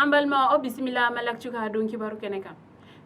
An balima, aw bisimila Mali Actu ka don kibaru kɛnɛ kan.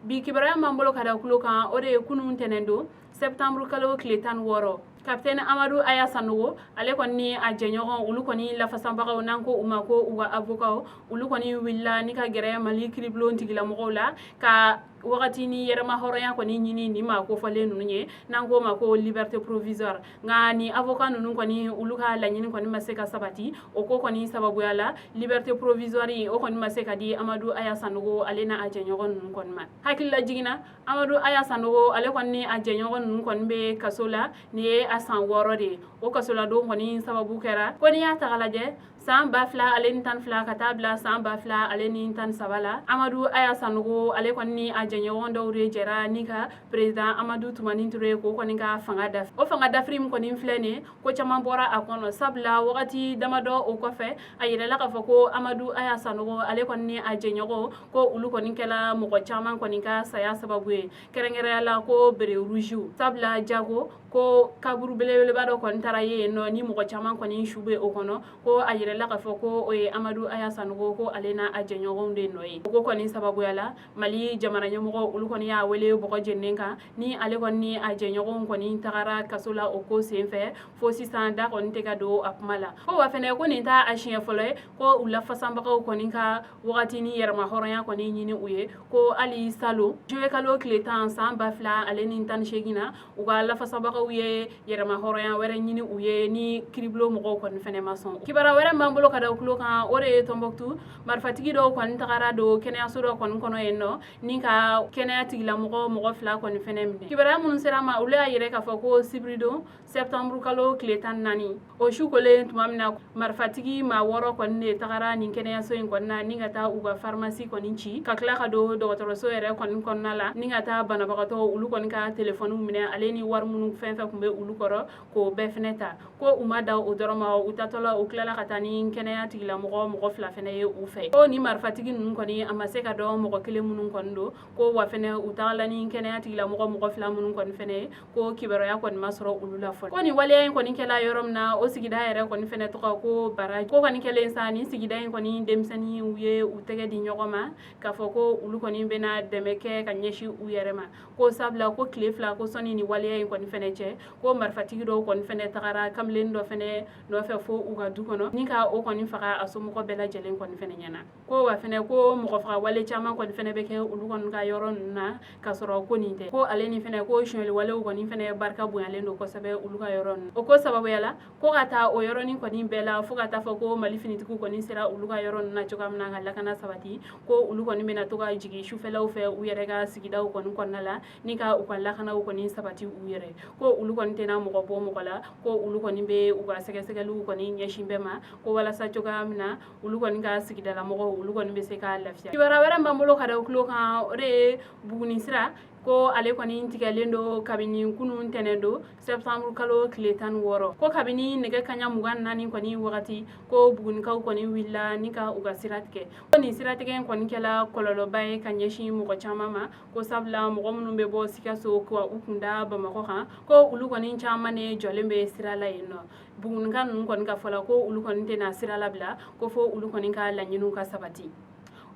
Bi kibaruya m'an bolo ka da kulo kan, o de ye kunun tɛnɛn don, septembre kalo tile 16, capitaine Amadu Aya Sanogo, ale kɔni ni a jɛɲɔgɔn, olu kɔni lafasabagaw, n'an ko u ma ko u ka avocat, olu kɔni wulila ni ka gɛrɛ Mali kiribulon tigilamɔgɔw la ka wagati ni yɛrɛma hɔrɔnya kɔni ɲini ni maa kofɔlen ninnu ye, n'an k'o ma ko liberté provisoire. Nka ni avocat ninnu kɔni, olu ka laɲini kɔni ma se ka sabati. O ko kɔni sababuya la, liberté provisoire o kɔni ma se ka di Amadu Aya Sanogo, ale n'a a jɛɲɔgɔn ninnu kɔni ma. Hakilila jiginna, Amadu Aya Sanogo, ale kɔni ni a jɛɲɔgɔn ninnu kɔni bɛ kaso la nin ye a san 6 de ye. O kasoladon kɔni sababu kɛra ko n'i y'a ta k'a lajɛ, san 2012 ka taa bila san 2013 la, Amadu Aya Sanogo, ale kɔni ni a jɛɲɔgɔn dɔw de jɛra ni ka président Amadu Tumani Ture k'o kɔni ka fanga dafi. O fanga dafiri min kɔni filɛ nin, ko caman bɔra a kɔnɔ, sabula wagati damadɔ o kɔfɛ, a yirala k'a fɔ ko Amadu Aya Sanogo, ale kɔni ni a jɛɲɔgɔn, ko olu kɔni kɛla mɔgɔ caman kɔni ka saya sababu ye, kɛrɛnkɛrɛnya la ko béret rouge, sabula jago ko kaburu belebeleba dɔ kɔni taara ye yen nɔ ni mɔgɔ caman kɔni su bɛ o kɔnɔ, ko a yirala k'a fɔ ko o ye Amadu Aya Sanogo, ko ale n'a a jɛɲɔgɔnw de nɔ ye. O ko kɔni sababuya la, Mali jamana ɲɛmɔgɔ, olu kɔni y'a wele bɔgɔ jeninen kan ni ale kɔni ni a jɛɲɔgɔnw kɔni tagara kaso la. O ko senfɛ, fo sisan da kɔni tɛ ka don a kuma la. Ko wa fɛnɛ, ko nin t'a a siɲɛ fɔlɔ ye ko u lafasabagaw kɔni ka wagati ni yɛrɛma hɔrɔnya kɔni ɲini u ye, ko hali salon juillet kalo tile 10 san 2018 na, u ka lafasabagaw ye yɛrɛma hɔrɔnya wɛrɛ ɲini u ye ni kiribulon mɔgɔw kɔni fɛnɛ ma sɔn. Kibaruya wɛrɛ b'an bolo ka da kulo kan, o de ye Tɔnbɔkutu, marifatigi dɔw kɔni tagara don kɛnɛyaso dɔ kɔni kɔnɔ yen nɔ ni ka kɛnɛya tigilamɔgɔ mɔgɔ fila kɔni fɛnɛ minɛ. Kibaruya minnu sera ma, olu y'a yɛrɛ k'a fɔ ko sibiridon septembre kalo tile 14, o su kolen tuma min na, marifatigi maa wɔɔrɔ kɔni de tagara nin kɛnɛyaso in kɔni na ni ka taa u ka pharmacie kɔni ci, ka tila ka don dɔgɔtɔrɔso yɛrɛ kɔni kɔnɔna la ni ka taa banabagatɔ olu kɔni ka telefɔniw minɛ, ale ni wari minnu fɛn fɛn tun bɛ olu kɔrɔ, k'o bɛɛ fɛnɛ ta. Ko u ma da o dɔrɔn ma, u tatɔla, u tilala ka taa ni kɛnɛya tigilamɔgɔ mɔgɔ fila fɛnɛ ye u fɛ. Ko ni marifatigi ninnu kɔni, a ma se ka dɔn mɔgɔ kelen minnu kɔni don. Ko wa fɛnɛ, u tagala ni kɛnɛya tigilamɔgɔ mɔgɔ fila minnu kɔni fɛnɛ ye, ko kibaruya kɔni ma sɔrɔ olu la fɔlɔ. Ko nin waleya in kɔni kɛla yɔrɔ min na, o sigida yɛrɛ kɔni fɛnɛ tɔgɔ ko Bara. Ko kɔni kɛlen sa, nin sigida in kɔni denmisɛnninw ye u tɛgɛ di ɲɔgɔn ma k'a fɔ ko olu kɔni bɛna dɛmɛ kɛ ka ɲɛsin u yɛrɛ ma, ko sabula ko tile 2 ko sɔnni ni waleya in kɔni fɛnɛ cɛ, ko marifatigi dɔw kɔni fɛnɛ tagara kamalen dɔ fɛnɛ nɔfɛ fo u ka du kɔnɔ ni ka o kɔni faga a somɔgɔ bɛɛ lajɛlen kɔni fɛnɛ ɲɛna. Ko wa fɛnɛ, ko mɔgɔ faga wale caman kɔni fɛnɛ bɛ kɛ olu kɔni ka yɔrɔ ninnu na k'a sɔrɔ ko nin tɛ. Ko ale ni fɛnɛ, ko sonyɛli walew kɔni fɛnɛ barika bonyalen don kosɛbɛ olu ka yɔrɔ ninnu. O ko sababuya la, ko ka taa o yɔrɔnin kɔni bɛɛ la fo ka taa fɔ ko Mali finitigiw kɔni sera olu ka yɔrɔ ninnu na cogoya min na ka lakana sabati, ko olu kɔni bɛna to ka jigin sufɛlaw fɛ u yɛrɛ ka sigidaw kɔni kɔnɔna la ni ka u ka lakanaw kɔni sabati u yɛrɛ. Ko olu kɔni tɛna mɔgɔ bɔ mɔgɔ la, ko olu kɔni bɛ u ka sɛgɛsɛgɛliw kɔni ɲɛsin bɛɛ ma, ko walasa cogoya min na olu kɔni ka sigidalamɔgɔw, olu kɔni bɛ se ka lafiya. Kibaruya wɛrɛ b'an bolo ka da kulo kan, o de ye Buguni sira, ko ale kɔni tigɛlen don kabini kunun tɛnɛn don, septembre kalo tile 16. Ko kabini nɛgɛ kaɲa 24 kɔni wagati, ko Bugunikaw kɔni wulila ni ka u ka sira tigɛ. Ko nin siratigɛ in kɔni kɛla kɔlɔlɔba ye ka ɲɛsin mɔgɔ caman ma, ko sabula mɔgɔ minnu bɛ bɔ Sikaso ka u kunda Bamakɔ kan, ko olu kɔni caman de jɔlen bɛ sira la yen nɔ. Bugunika ninnu kɔni ka fɔ la, ko olu kɔni tɛna sira labila ko fo olu kɔni ka laɲiniw ka sabati.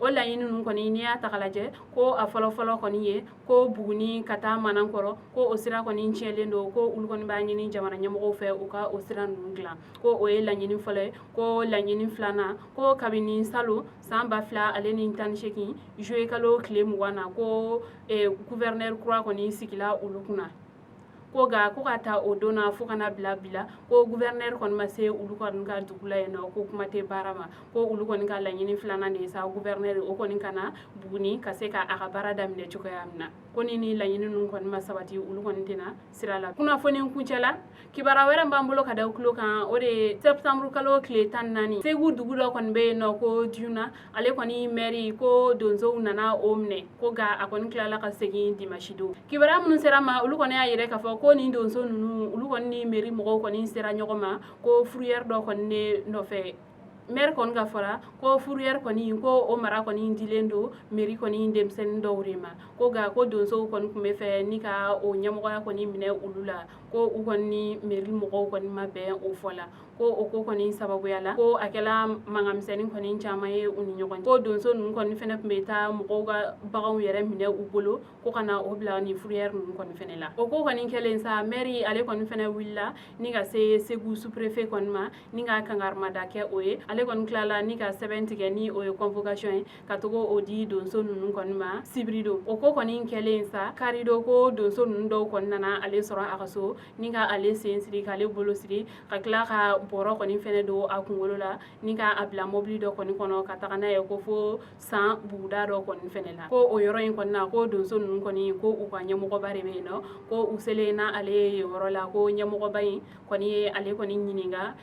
O laɲini ninnu kɔni, n'i y'a ta k'a lajɛ, ko a fɔlɔfɔlɔ kɔni ye ko Buguni ka taa Manankɔrɔ, ko o sira kɔni tiɲɛlen don, ko olu kɔni b'a ɲini jamana ɲɛmɔgɔw fɛ u ka o sira ninnu dilan, ko o ye laɲini fɔlɔ ye. Ko laɲini filanan, ko kabini salon san 2018 juillet kalo tile 20 na, ko gouverneur kura kɔni sigila olu kunna, ko nka ko ka taa o don na fo ka na bila bila, ko gouverneur kɔni ma se olu kɔni ka dugu la yen nɔ, ko kuma tɛ baara ma. Ko olu kɔni ka laɲini filanan de ye sa, gouverneur o kɔni ka na Buguni ka se ka a ka baara daminɛ cogoya min na. Ko ni laɲini ninnu kɔni ma sabati, olu kɔni tɛna sira la. Kunnafoni kuncɛ la, kibaruya wɛrɛ b'an bolo ka da kulo kan, o de ye septembre kalo tile 14, Segu dugu dɔ kɔni bɛ yen nɔ ko Duna, ale kɔni mɛri, ko donsow nana o minɛ, ko nka a kɔni tilala ka segin dimanche don. Kibaruya minnu sera ma, olu kɔni y'a yɛrɛ k'a fɔ ko nin donso ninnu, olu kɔni ni mairie mɔgɔw kɔni sera ɲɔgɔn ma ko fourrière dɔ kɔni de nɔfɛ. Maire kɔni ka fɔra ko fourrière kɔni, ko o mara kɔni dilen don mairie kɔni denmisɛnnin dɔw de ma, ko nka ko donsow kɔni tun bɛ fɛ ni ka o ɲɛmɔgɔya kɔni minɛ olu la, ko u kɔni ni mairie mɔgɔw kɔni ma bɛn o fɔ la. Ko Ko o ko kɔni sababuya la, ko a kɛla mankanmisɛnnin kɔni caman ye u ni ɲɔgɔn cɛ. Ko donso ninnu kɔni fɛnɛ tun bɛ taa mɔgɔw ka baganw yɛrɛ minɛ u bolo ko ka na o bila ni fourrière ninnu kɔni fɛnɛ la. O ko kɔni kɛlen sa, maire ale kɔni fɛnɛ wulila ni ka se Segu sous-préfet kɔni ma ni ka kangarimada kɛ o ye. Ale kɔni tilala ni ka sɛbɛn tigɛ ni o ye convocation ye ka togo o di donso ninnu kɔni ma sibiri don. O ko kɔni kɛlen sa, kari don, ko donso ninnu dɔw kɔni nana ale sɔrɔ a ka so ni ka ale sen siri, k'ale bolo siri, ka tila ka bɔrɔ kɔni fɛnɛ don a kunkolo la ni ka a bila mobili dɔ kɔni kɔnɔ ka taga n'a ye ko fo San buguda dɔ kɔni fɛnɛ la. Ko o yɔrɔ in kɔni na, ko donso ninnu kɔni, ko u ka ɲɛmɔgɔba de bɛ yen nɔ. Ko u selen n'a ale ye yen yɔrɔ la, ko ɲɛmɔgɔba in kɔni ye ale kɔni ɲininka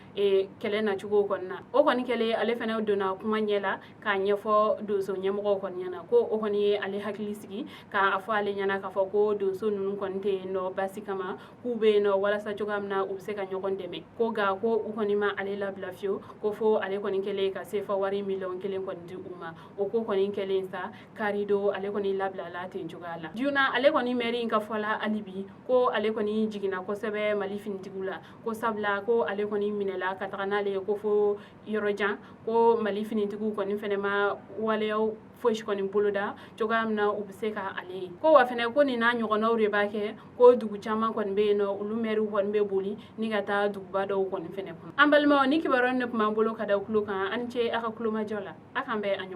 kɛlɛ nacogo kɔni na. O kɔni kɛlen, ale fɛnɛ donna kuma ɲɛ la k'a ɲɛfɔ donso ɲɛmɔgɔw kɔni ɲɛna. Ko o kɔni ye ale hakili sigi k'a fɔ ale ɲɛna k'a fɔ ko donso ninnu kɔni tɛ yen nɔ basi kama, k'u bɛ yen nɔ walasa cogoya min na u bɛ se ka ɲɔgɔn dɛmɛ. Ko nka ko u kɔni ma ale labila fiyewu, ko fo ale kɔni kɛlen ka sefa wari 1 miliyɔn kɔni di u ma. O ko kɔni kɛlen sa, kari don, ale kɔni labilala ten cogoya la. Joona, ale kɔni maire in ka fɔ la hali bi, ko ale kɔni jiginna kosɛbɛ Mali finitigiw la, ko sabula ko ale kɔni minɛla ka taga n'ale ye ko fo yɔrɔ jan, ko Mali finitigiw kɔni fɛnɛ ma waleyaw fosi kɔni boloda cogoya min na u bɛ se ka ale ye. Ko wa fɛnɛ, ko nin n'a ɲɔgɔnnaw de b'a kɛ ko dugu caman kɔni bɛ yen nɔ, olu mɛriw kɔni bɛ boli ni ka taa duguba dɔw kɔni fɛnɛ kɔnɔ. An balimaw, ni kibaruya ne tun b'an bolo ka da tulo kan. An ce a ka kulomajɔ la. A k'an bɛn a ɲɔgɔn.